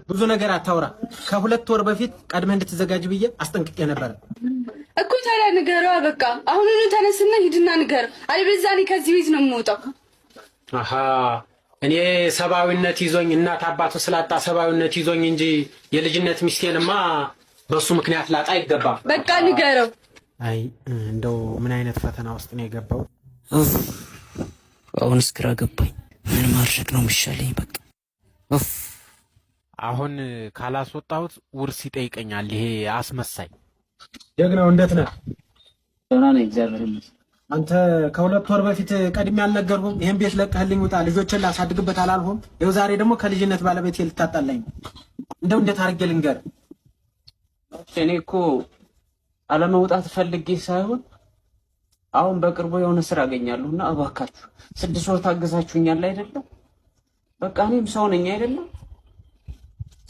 ብዙ ነገር አታውራ። ከ2 ወር በፊት ቀድመህ እንድትዘጋጅ ብዬ አስጠንቅቄ ነበረ። እኮ ታዲያ ንገረዋ። በቃ አሁኑኑ ተነስና ሂድና ንገረው። አለበለዚያ እኔ ከዚህ ቤት ነው የምወጣው። አሃ፣ እኔ ሰብአዊነት ይዞኝ፣ እናት አባቱ ስላጣ ሰብአዊነት ይዞኝ እንጂ የልጅነት ሚስቴንማ በሱ ምክንያት ላጣ አይገባም። በቃ ንገረው። አይ፣ እንደው ምን አይነት ፈተና ውስጥ ነው የገባው? አሁንስ ግራ ገባኝ። ምን ማድረግ ነው የሚሻለኝ? በቃ ኡፍ። አሁን ካላስወጣሁት ውርስ ይጠይቀኛል። ይሄ አስመሳይ። ጀግናው፣ እንዴት ነህ? ደህና ነኝ፣ እግዚአብሔር ይመስገን። አንተ፣ ከ2 ወር በፊት ቀድሜ አልነገርሁም? ይሄን ቤት ለቀህልኝ ውጣ፣ ልጆችን ላሳድግበት አላልሁም? ይኸው ዛሬ ደግሞ ከልጅነት ባለቤቴ ልታጣላኝ ነው። እንደው እንዴት አድርጌ ልንገርህ? እኔ እኮ አለመውጣት ፈልጌ ሳይሆን አሁን በቅርቡ የሆነ ስራ አገኛለሁ እና እባካችሁ 6 ወር ታገዛችሁኛል አይደለም? በቃ እኔም ሰው ነኝ አይደለም?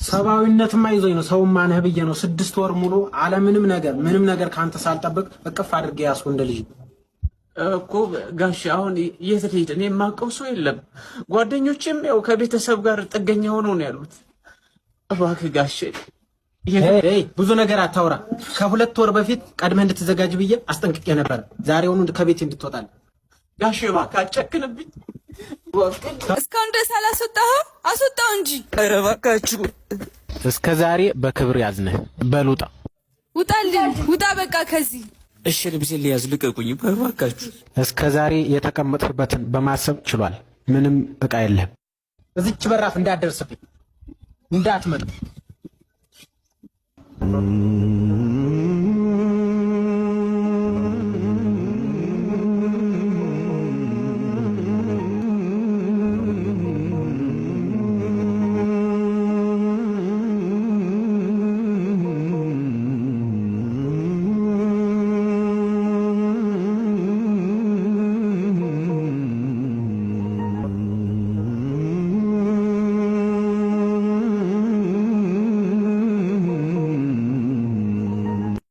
ሰብአዊነትማ ይዞኝ ነው፣ ሰው ማነህ ብዬ ነው 6 ወር ሙሉ አለምንም ነገር፣ ምንም ነገር ከአንተ ሳልጠብቅ እቅፍ አድርጌ ያዝኩ እንደ ልጅ። እኮ ጋሽ፣ አሁን የት ልሂድ? እኔ የማውቀው ሰው የለም። ጓደኞቼም ያው ከቤተሰብ ጋር ጥገኛ ሆነው ነው ያሉት። እባክህ ጋሽ። ብዙ ነገር አታውራ። ከ2 ወር በፊት ቀድመህ እንድትዘጋጅ ብዬ አስጠንቅቄ ነበረ። ዛሬውኑ ከቤት እንድትወጣል። ጋሽ፣ እባክህ አትጨክንብኝ። እስካሁን ድረስ አላስወጣኸው? አስወጣው እንጂ። ኧረ እባካችሁ። እስከ ዛሬ በክብር ያዝነህ። በል ውጣ። ውጣልኝ! ውጣ በቃ ከዚህ። እሺ፣ ልብሴን ልያዝ፣ ልቀቁኝ እባካችሁ። እስከ ዛሬ የተቀመጥክበትን በማሰብ ችሏል። ምንም እቃ የለህም። እዚች በራፍ እንዳትደርስብኝ፣ እንዳትመጣ።